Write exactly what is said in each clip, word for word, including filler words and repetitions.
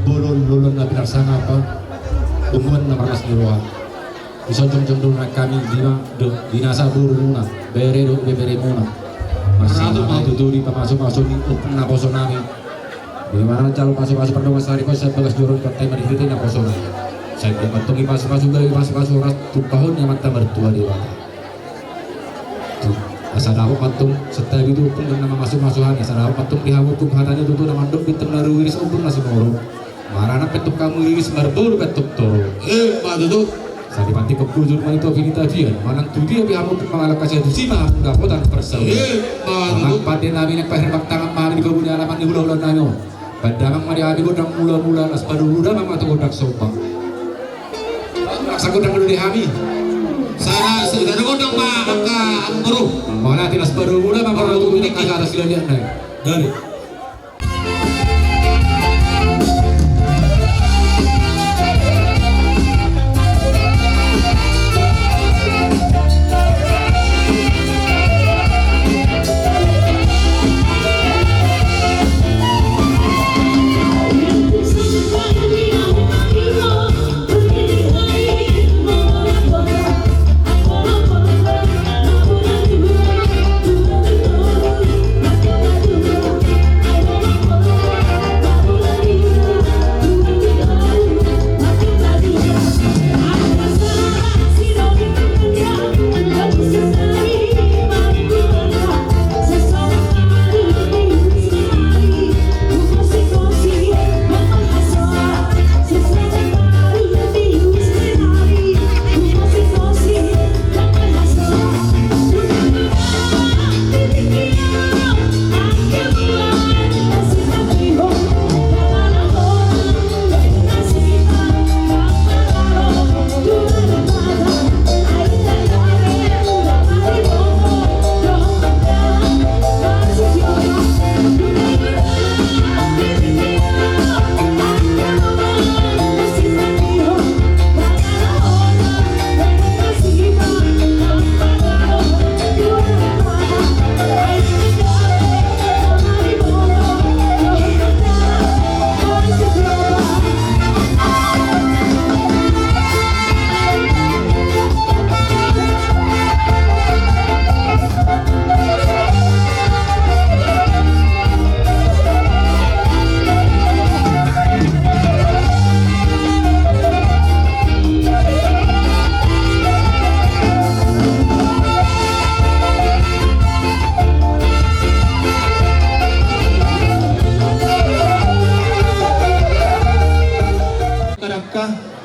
Lolon, lolon na pinarsangapan, tumbuan na marlas ni roha. Di son jongjong do nang hami, di ma do, di nasa borumuna, bere do beberemuna. Marsama tutu di pamasu-masu ni ompung naposo nami. Di mana jalo pasu-pasu pardongan sari, kau siap bagas joro di partai marhite naposo nami. Sai antong i pasu-pasu, gabe pasu-pasu, horas tumpahon ni Amanta Martua Debata. Asa dapot ma antong santabi tu ompung na mamasu-masu hami, asa dapot ma antong di hamu tu hatana tutu na mandok bintang na riris, ombun na sumorop. Maranak pe antong hamu riris, marboru pe antong torop. Emma tutu. Sai dipantikhon bujur ma i tu api ni tapian, manang tu dia pe hamu mangalangka, sai tusi ma hamu dapotan parsaulian. Emma tutu. Manang pande nami, naeng paherbang tangan ma hami di pagu ni alaman ni hula-hula nami on. Pandamang ma di hami gondang mula-mula, las paduhula ma tu gondang sombang. Las gondang do di hami. Sada, sada gondang ma angka amang boru. Mauliate, las paduhula ma boru tu gondang angka sada silalian nai. Dari.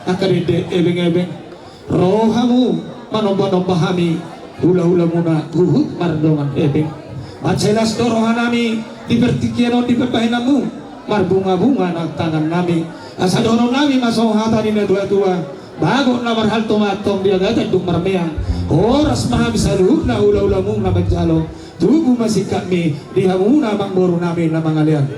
Angka dende, ebeng-ebeng. Ro hamu manomba-nomba hami, hula-hulamuna huhut mardongan hepeng. Mansai las do rohanami di partingkian on di pambahenanmu, marbunga-bunga nang tangannami. Asa dohononnami ma songon hata ni natua-tua: Bagot na marhalto ma antong di agatan dung marmeang. Horas ma hami saluhutna hula-hulamu na manjalo. Tubu ma singkatmi di hamuna amangborunami na mangalean.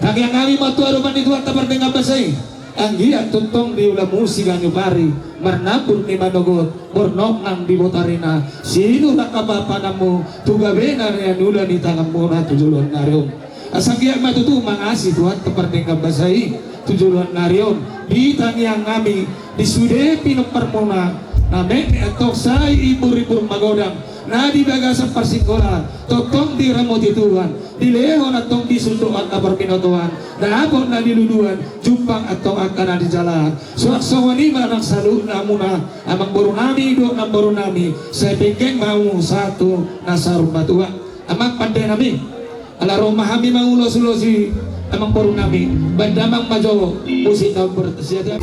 Tangiangnami ma tu adopan ni Tuhanta pardenggan basa i. Anggiat tongtong di ulamu siganjang ari, marnambur ni manogot, bornong nang di botarina, sinur angka panpananmu tu gabena nian ula ni tanganmuna tu joloan ni ari on. Asa anggiat ma tutu mangasi Tuhanta pardenggan basa i tu joloan ni ari on. Di tangiangnami, di sude pinomparmuna, na metmet antong sai imbur-imbur magodang, na di bagasan parsingkola tongtong diramoti Tuhan, dilehon antong di sundutan na parbinotoan, dapot na niluluan, jumpang antong angka na nijalahan. Suang songon i ma nang saluhutna hamuna amangborunami dohot namborunami, sai penggeng ma hamu sahat tu na saur matua. Amang pandenami, ala ro ma hami mangulos-ulosi amangborunami, baen damang ma jo musik na umbertasiada.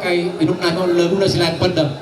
Ai, inum nami on laguna Silayan Pandang.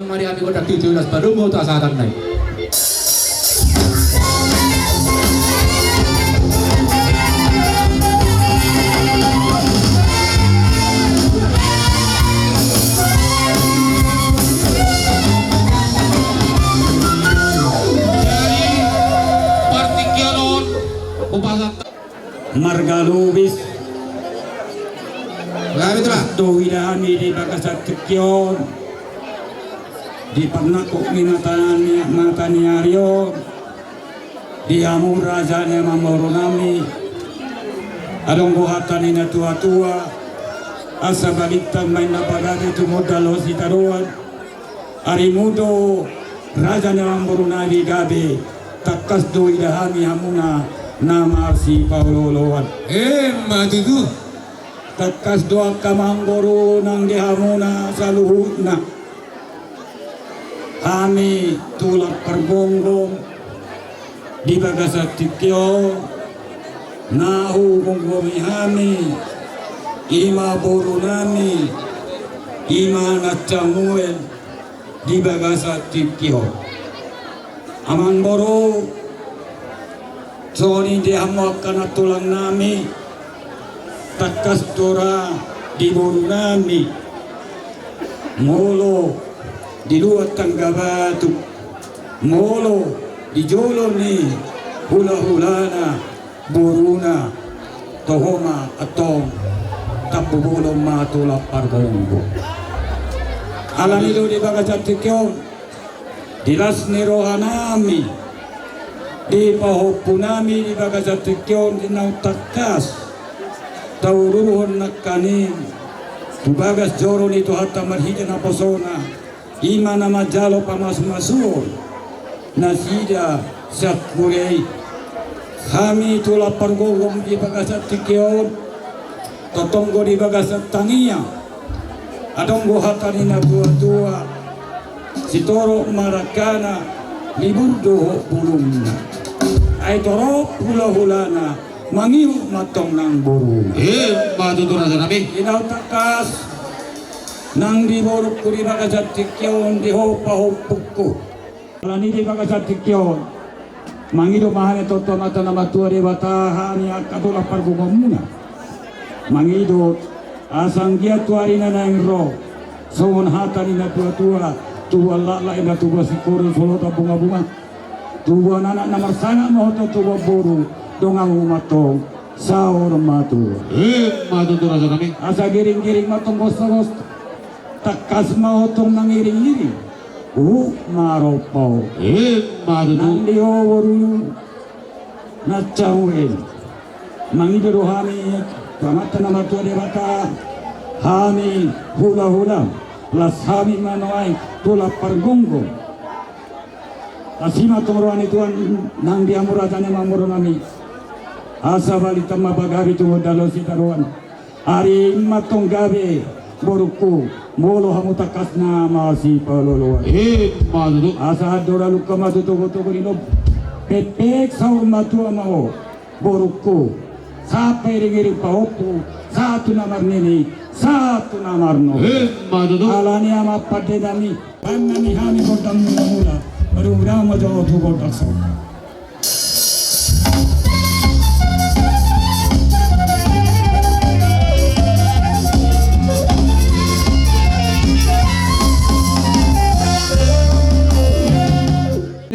Mari hami gondang tutu las padomu tu hasahatan nai. Marga Lubis. Gabe tu lah. Dohot hami di bagasan tingki on, di parnangkok ni mata ni, mata ni ari on, di hamu raja ni amangboru nami. Adong do hata ni na tua-tua, asa balintang ma inna pagabe, tumundalhon sitadoan. Arimu do raja ni amangboru nami gabe, tangkas do ida hami hamuna na marsipaolo-oloan. Emma tutu. Tangkas do angka amangboru nang di hamuna saluhutna. Hami tulang pargonggom di bagasan tingki on, na hugomgomi hami, i ma boru nami, i ma Nang Samuel, di bagasan tingki on. Amangboru, songon i di hamu angka nantulang nami, tangkas do ra di boru nami. Molo di luat tangga batu, molo di jolo ni hula-hulana boruna, toho ma antong, tambu bolon ma tulang pargonggom. Alani do di bagasan tingki on, di las ni roha nami, di pahompu nami di bagasan tingki on, di naung tangkas tauduruhon nangkaning tu bagas joro ni Tuhanta marhite naposona, i ma na manjalo pamasu-masuon nasida sian huria i. Hami tulang pargonggom di bagasan tingki on, tongtong do di bagasan tangiang. Adong do hata ni na tua-tua, sitorop ma dangkana, libur dohot bulungna. Ai torop hula-hulana, mangihut ma antong nang boruna. Emma tutu raja nami. Di naung tangkas nang di borungku di bagasan tingki on, di ho pahompungku. Alani di bagasan tingki on, mangido ma hami antong tu Amanta na martua Debata, hami angka tulang pargonggomuna. Mangido asa anggiat tu ari na naeng ro, songon hata ni na tua-tua, tubuan laklak inna, tubuan singkoru solotan bunga-bunga, tubuan anak na marsangap ma ho antong, tubuan boru donganmu ma antong saur matua. Emma tutu raja nami. Asa giring-giring ma antong gos-gos, tangkas ma ho antong mangiring-iring. Huhut ma roha ho. Emma tutu. Nang di ho boru na sahuhut. Mangido do hami tu Amanta na martua Debata, hami hulahula, las hami ma nuaeng tu las pargonggo. Asi ma tong roha ni Tuhan nang di hamu raja ni amangboru nami. Asa balintang ma pagabe tu gondang ni sitadoan. Ari i ma tong gabe borungku, molo hamu tangkas na masipaloloan. Emma tutu. Asa andor alungka ma tu togutogu ni lombu. Pekpek saur matua ma ho borungku. Sahat pangiringiring pahompu, sahat tu na marnini, sahat tu na marnono. Emma tutu. Alani i amang pande nami, baen nami hami gondang mulamula. Baru udah mau jawab tu gondang so.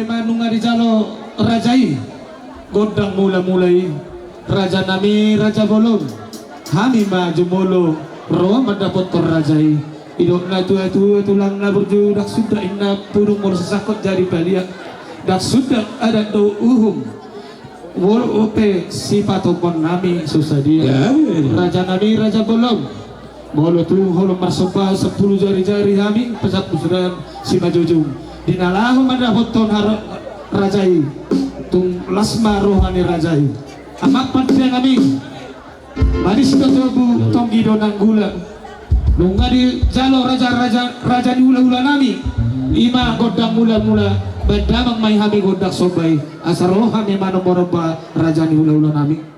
Ima nunga dijalo raja i gondang mulamula i. Raja nami, raja bolon. Hami ma jumolo ro mandapothon raja i. Didok natuatua, tulang na burju ndang sundat inna pudung, molo sasangkot jadi balian ndang sundat adat dohot uhum. Molo pe sipatomon nami so sadia. Ya, ya, ya. Raja nami, raja bolon. Molo tung holong marsomba sampulu jarijari hami, pasampulu sudan simanjujung. Di na laho mandapothon hara-, raja i, tung las ma roha ni raja i. Amang pande nami. Manis do tobu, tonggi do nanggula. Nunga dijalo raja, raja, raja ni hulahula nami. Ima gondang mulamula, baen damang ma i hami gondang somba i. Asa ro hami manomba-nomba raja ni hulahula nami.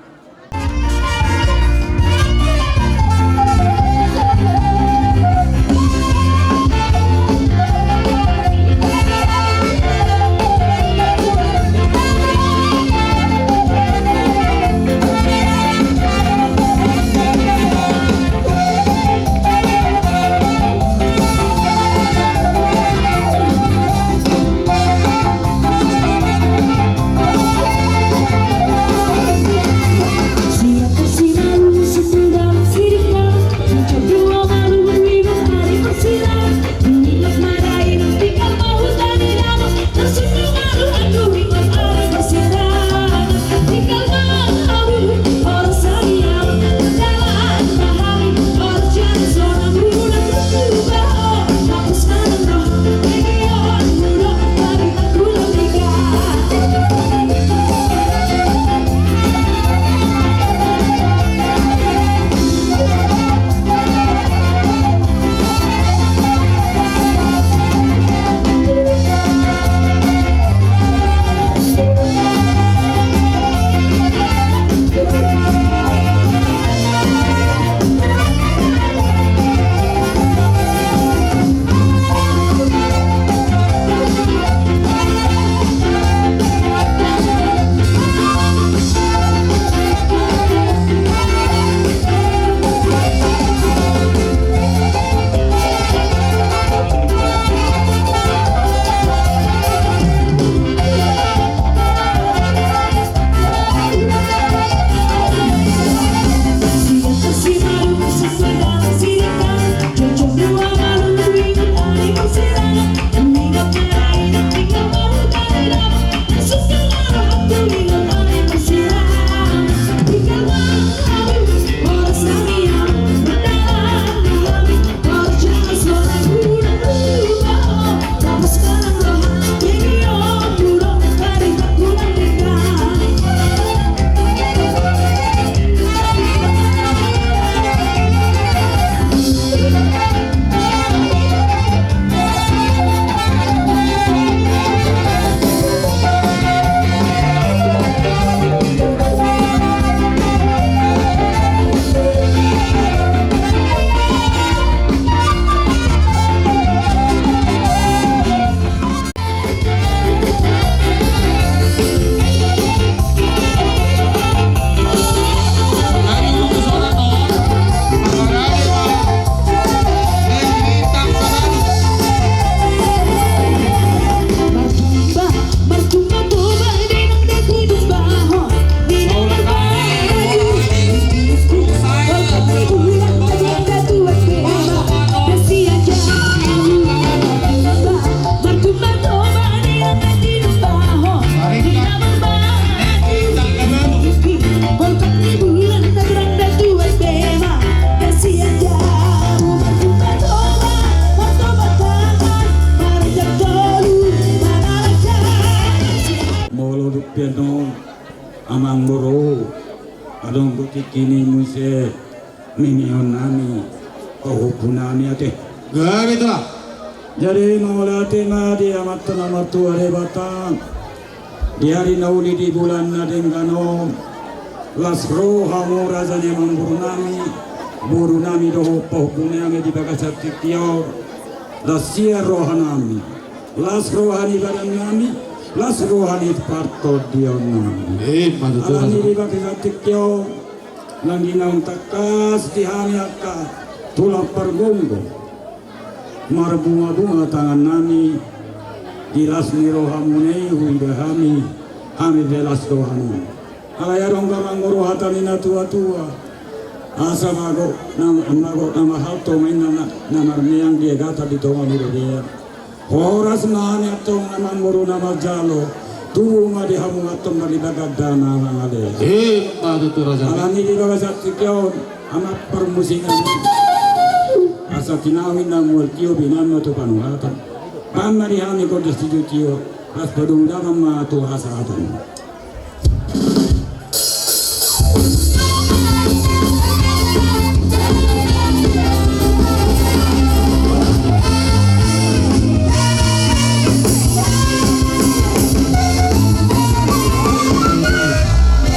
Amangboru, adong do tingki ni muse mimion nami, pahompu nami ate. Gabe tulang. Jadi mauliate ma di Amanta na martua Debata, di ari na uli di bulan na denggan on, las rohamu raja ni amangboru nami, boru nami dohot pahompu nami di bagasan tingki on, las sian roha nami. Las roha ni badan nami, las roha ni partondion nami. Ima tutu. Alani di bagasan tingki on, nangkin naung tangkas di hami angka tulang pargonggo, marbunga-bunga tangan nami, di las ni rohamuna i huida hami, hami pe las roha nami. Alai adong do amangboru hata ni na tua-tua. Asa mago na, mago na mahalto ma inna na, na marmeang di egata di tonga ni robean. Horas ma hami antong amangboru na manjalo. Tubu ma di hamu antong na di baganda na mangalea. Ima tutu raja. Alani di bagasan tingki on, amang parmusikan. Asa tinawi na mual tio binan ma tu panuhatan. Pamma di hami gondang sijotio. Asa padung damang ma tu hasahatan.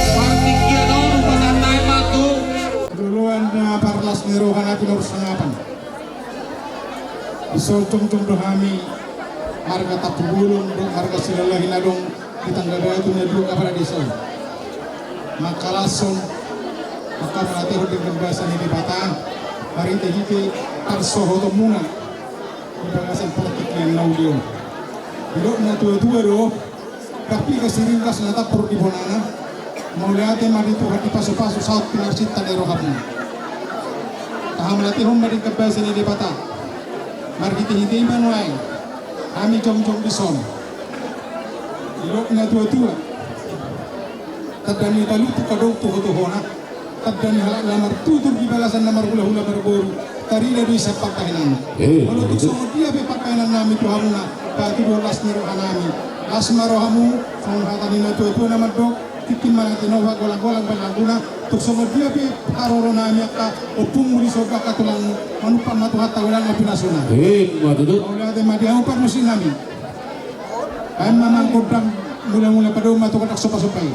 Partingkian on pasantai ma tu. Loloan na parlas ni roha na pinarsangapan. Disoltong tong do hami marga Tampubolon dohot marga Silalahi na adong di tangga batu na dua kapala desa on. Mangkalashon, mangkalatihon denggan basa ni Debata, marhite-hite parsohotonmuna di bagasan partingkian na uli on. Didok na tua-tua do, Tapi kasiringkas na tampur di bonana, mauliate ma di Tuhan di pasu-pasu saut pinarsinta ni rohamuna. Taha malatihon ma denggan basa ni Debata. Marhite-hite i ma nuaeng hami jongjong dison. Didok na tua-tua. Tanda ni talutuk adong tuho-tuhona. Tanda ni halak na martutur di bagasan na marhula-hula marboru, tarida do i sian pangkahenan. Eh, molo tung songon dia pe pangkahenan nami tu hamuna, patuduhon las ni roha nami. Las ma rohamu, songon hata ni na tua-tua na mandok, tingki ma na tinopa golang-golang panangguna, tung songon dia pe haroro nami angka ompungmu di son angka tulangmu, manumpak ma Tuhanta godang ma pinasuna. Eh, ima tutu. Mauliate ma di hamu parmusik nami. Baen ma amang gondang mula-mula, padomu ma tu gondang somba-somba i.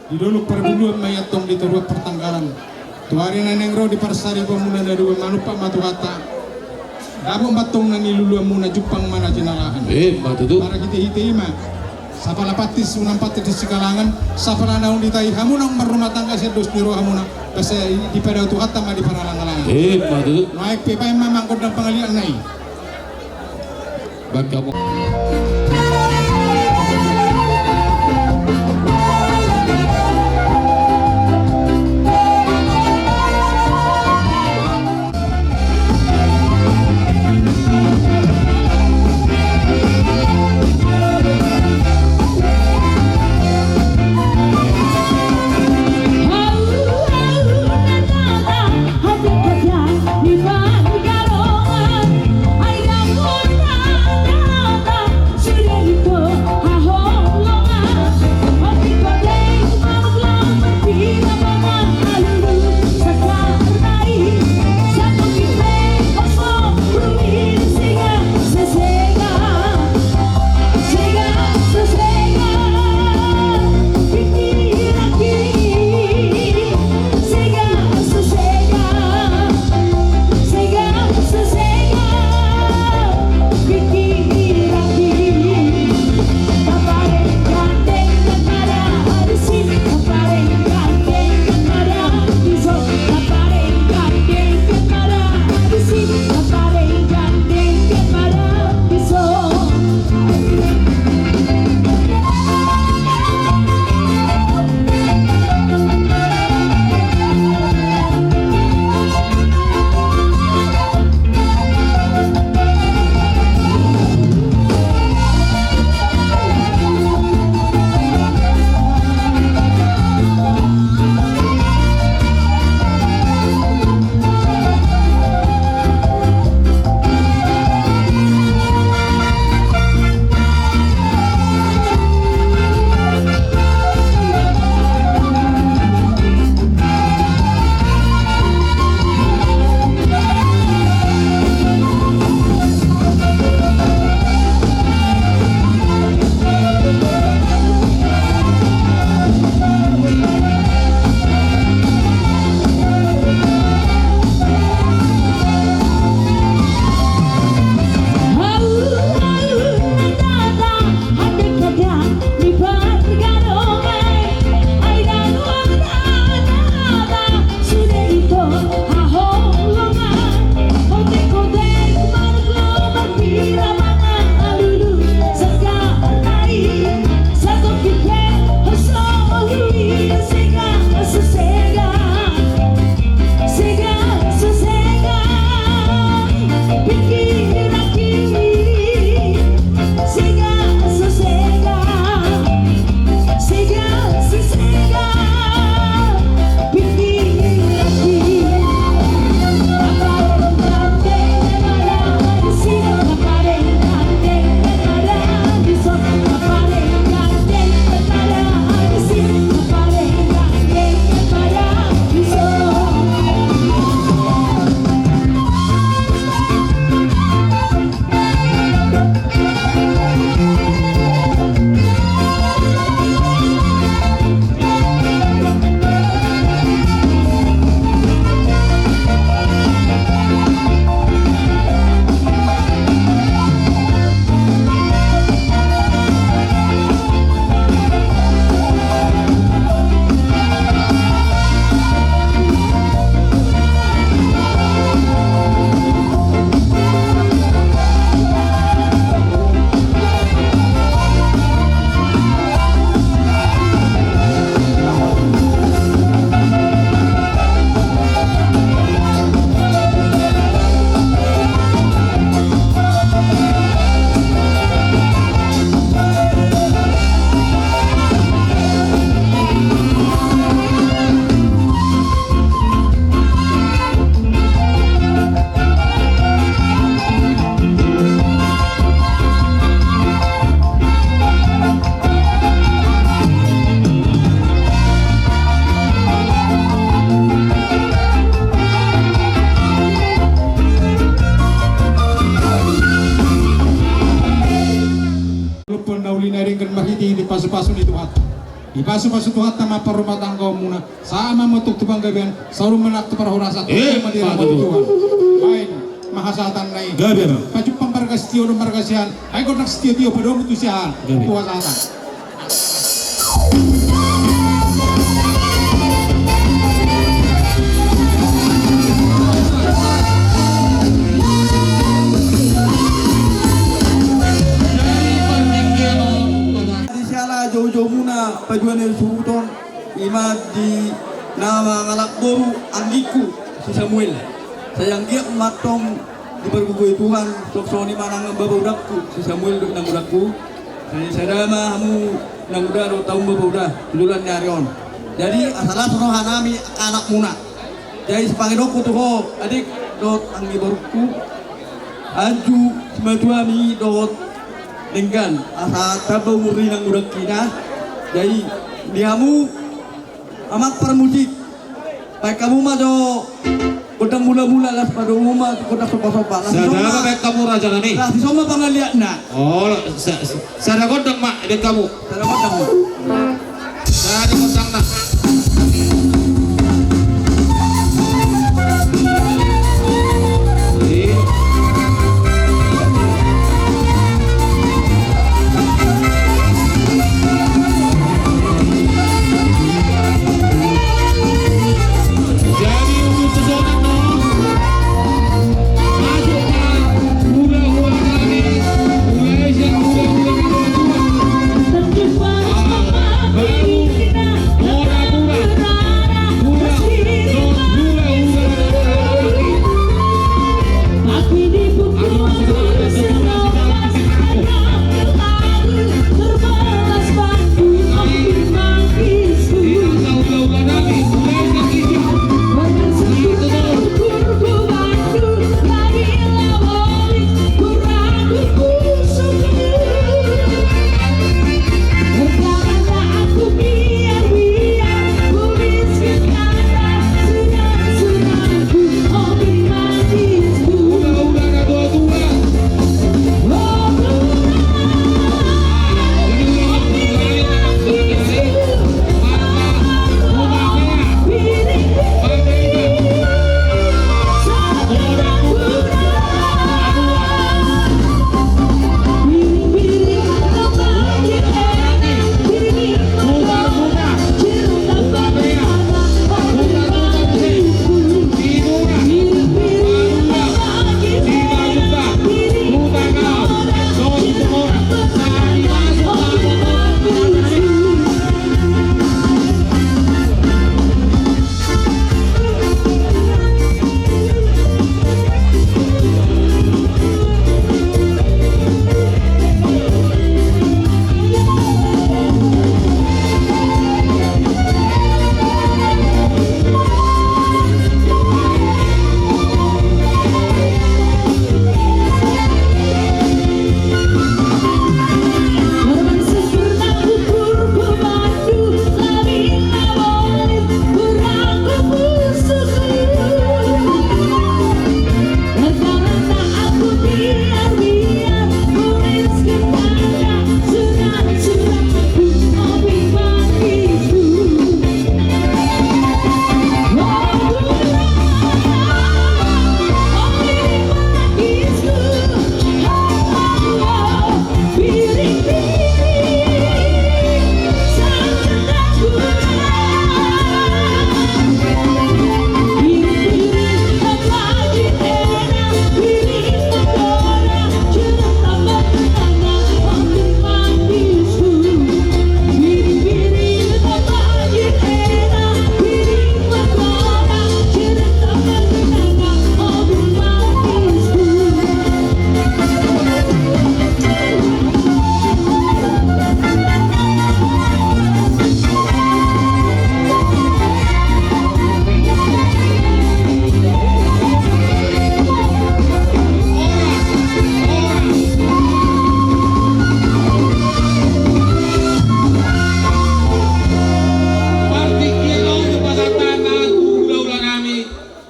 Di dolok parbuluan ma i antong di toruan partanggalan. Tu ari na naeng ro di parsaripeonmuna na dua manumpak ma Tuhanta. Dapot ma antong na niluluanmuna, jumpang ma na jinalahan. Eh, ima tutu. Marhite-hite i ma. Sapala pantis, unang pantis di sikalangan, sapala naung ditahi hamu naung marrumah tangga sian dos ni rohamuna, basa dipadao Tuhanta ma di paralang-alangan. Eh, ima tutu. Nuaeng pe baen ma amang gondang pangalianna i. Bangka mo. Marhite di pasu-pasu ni Tuhanta. Dipasupasu Tuhanta ma parrumatanggaonmuna, sahat ma mantuk tu panggabean, saur matua tu parhorasan. Eh, ma di patut. Tuhan. Baen ma hasahatan na i. Gabe ma. Pajumpang marga sitio dohot marga siahaan. Ai gondang sitio-tio padomu tu siahaan. Gabe. Tu hasahatan. Di siala jou-joumuna pajuahan ni suhut on, ima di na mangalap boru anggingku si Samuel. Sai anggiat ma antong dipargogoi Tuhan, songon i ma nang bapa udangku si Samuel dohot inang udangku. Sai sada ma hamu inang uda dohot hamu bapa uda tu joloan ni ari on. Jadi asa las rohanami angka anakmuna. Jadi sipangidoonku tu ho, adik dohot anggi borungku, Anju, simatuami dohot denggan, asa tamba umur ni inang udangkina. Jadi di hamu amang parmusik, baen hamu ma jo gondang mula-mula, laos padomu ma gondang somba-somba. Laos sada ma baen hamu, rajanami. Laos dison ma pangaliatna. Oh, sa-, sa-, sada gondang ma baen hamu. Sada gondang ma. Sada gondang ma. Jadi untuk sonang no. Masuk ma hula-hula nami. Mulai sian hula-hula nami.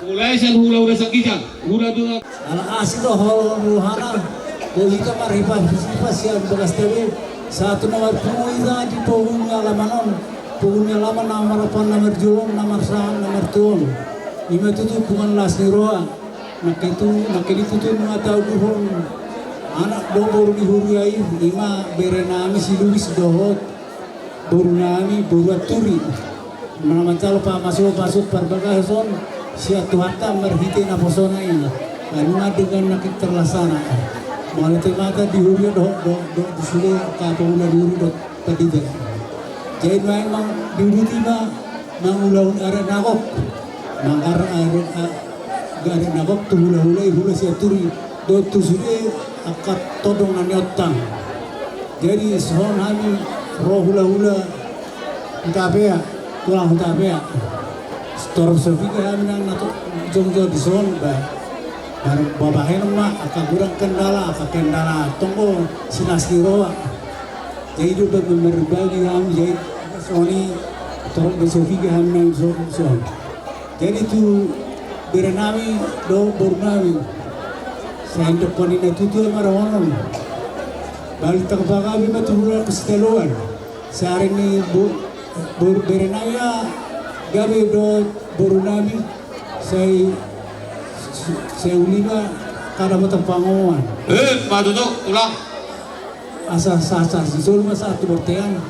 Mulai sian hula-hula sian ginjang, hula tu. Ala asing do ho, hula hana. Boli ta marhipas-hipas sian bagas tadi. Sahat tu na marpungu hita di pogu ni alaman on, pogu ni alaman na marompan, na marjolo on, na marsahat, na martua on. Ima tutu punguan las ni roha. Nangkin tutu, nangkin tutu nunga taunduhon anak dohot boru ni huria i, ima bere nami si Lubis dohot boru nami boru Anturi. Manjalo pamasu-pasu parbagason sian Tuhanta marhite naposona i. Ai nunga denggan nangkin terlaksana. Molo te mata di huria dohot, dohot, dohot di sude angka pangula di huria dohot pandita. Jadi nuaeng ma di huria i ma mangulahon adat na gok. Mangulahon adat, a, adat na gok tu hula-hula i, hula Sianturi dohot tu sude angka tondong na niontang. Jadi songon hami ro hula-hula Hutapea, tulang Hutapea. Torop so piga hami nang na jongjong dison, ba, ba, bahenon ma angka godang kendala, angka kendala tonggo silas ni roha. Jadi do ba, ba, berbagi hami, jadi songon i torop do so piga hami nang so, so. Jadi tu bere nami dohot boru nami, sai ndang pola na tutu ma dohonon. Balintang panggabean ma tu hula Sitaluan. Sai areng ni bo-, bo-, bere nami ma gabe dohot boru nami, sai, sai uli ma kada mata pangomoan. Eh, ma tutu, tulang. Asa, asa, asa, si solu ma sahat tu bortean.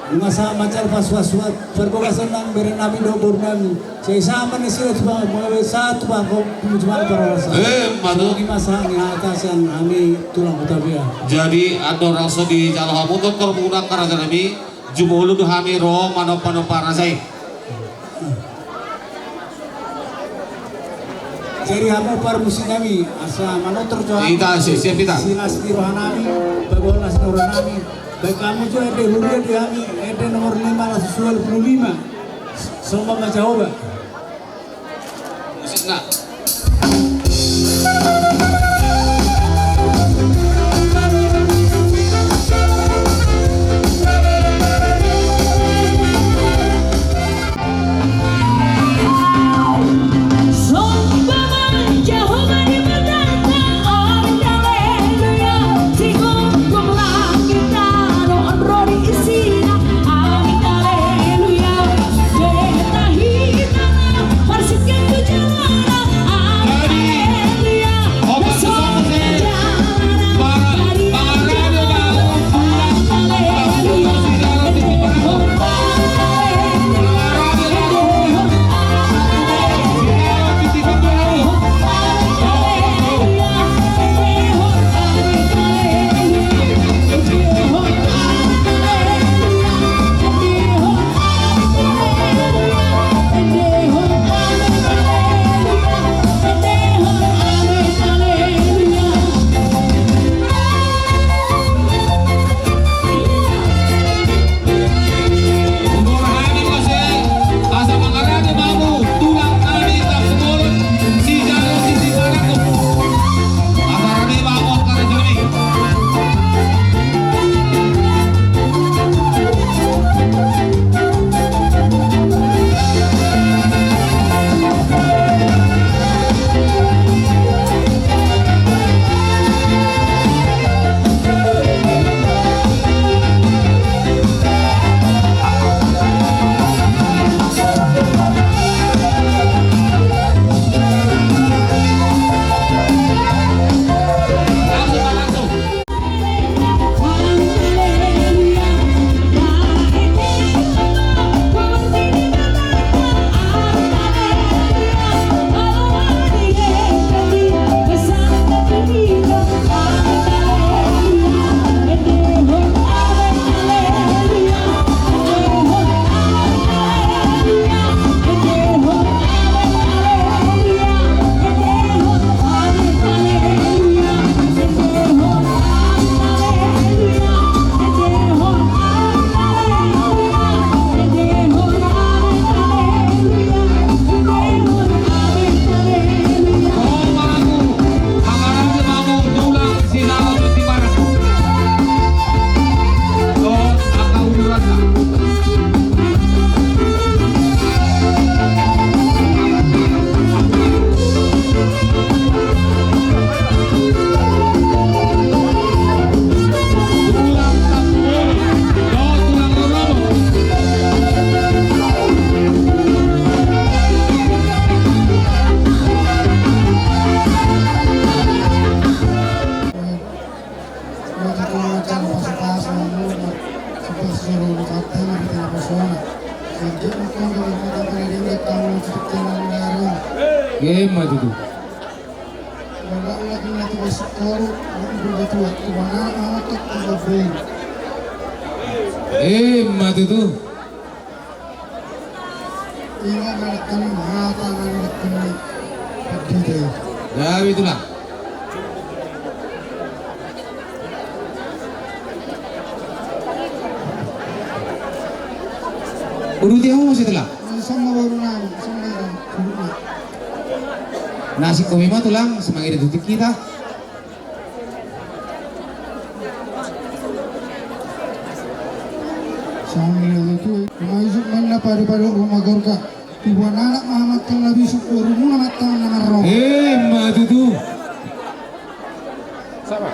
Nunga sahat manjalo pasu-pasu parbagason nang bere nami dohot boru nami. Sai sahat ma nasida tu pang-, sahat tu pang-, tu pang-, parhorasan. Eh, ma tutu. Songon i ma sahat ni hata sian hami tulang Hutapea. Jadi andorang so dijalo hamu tortor muna angka raja nami, jumolo do hami ro manompa-nompa raja i. Jadi hamu parmusik nami, asa manortor jo hami. Hita, si-, siap hita. Silas ni roha nami, pabolas ni roha nami. Baen hamu jo ende huria di hami, ende nomor lima ratus dua puluh lima. Sombong ma Jahowa. Musikna. Emma tutu. Bagak lagi na tugas sekolah, lagi berketua, tuan anak, anak, tugas boru. Emma tutu. Ingat anak kami, mata anak kami. Begitu. Ya, itulah. Uruti hamu ma situlang. Sama boru nami, sama boru nami. Na singkomi ma tulang, semangat itu kita. Sama itu, masuk mana pada-pada rumah gorka. Tubuan anak ma amantang na bisuk, borumuna ma amantang na marroha. Emma tutu. Sama.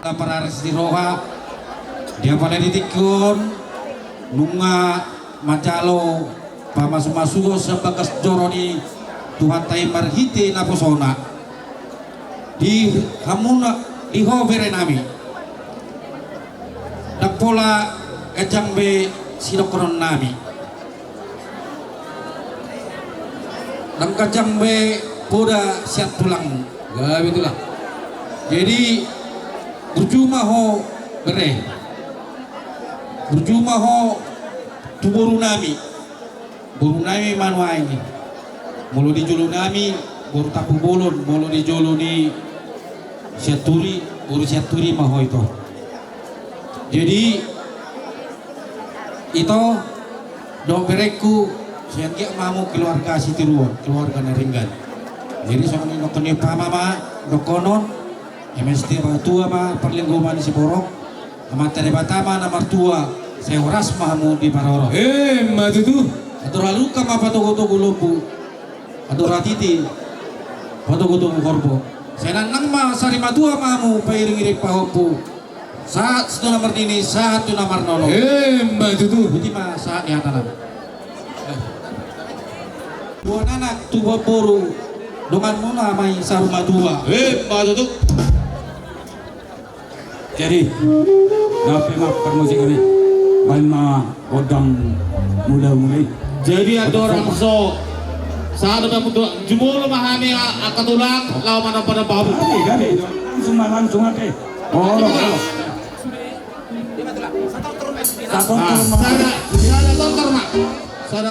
Pararis ni roha, di apala di tingki on, nunga manjalo pamasumasuon sian bagas joro ni Tuhanta i marhite naposona. Di hamuna, di ho bere nami. Ndang pola ganjang be sidohonon nami. Ndang ganjang be poda sian tulang. Gabe tulang. Jadi, burju ma ho bere. Burju ma ho tu boru nami. Boru nami ma nuaeng i. Molo di jolo nami, boru Tampubolon, molo di jolo ni Sianturi, boru Sianturi ma ho ito. Jadi, ito, dohot berengku, sai anggiat ma hamu keluarga sitiruon, keluarga na denggan. Jadi, songon i dohonon ni umpama ma, dohonon, M S T ma tua ma parlinggoman ni siborok, Amanta Debata ma na martua, sai horas ma hamu diparorot. Emma tutu. Andor halumpang ma patogutogu lombu. Andor hatiti patogutogu horbo. Sai nangnang ma sari matua ma hamu pairingiring pahompu. Sahat tu na marnini, sahat tu na marnono. Emma tutu. Boti ma sahat ni hata nami. Tubuan anak, tubuan boru, donganmuna ma i saur matua. Emma tutu. Jadi, gabe ma parmusik nami. Baen ma gondang mula-mula i. Jadi, andorang so sahat ma tu jumolo ma hami angka tulang, laho manomba-nomba hamu. Gabe, gabe. Langsung ma, langsung ate. Olo, olo. Sada, sada tortor ma. Sada.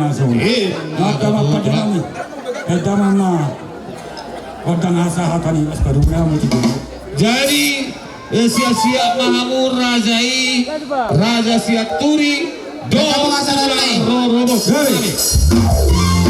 Langsung. Eh. Maka maka dengan ni. Kita mama. Kota nasa hata ni, sekarang nama itu. Jadi, eh, siap-siap ma hamu raja i, raja Sianturi, do, rorobot. Hei.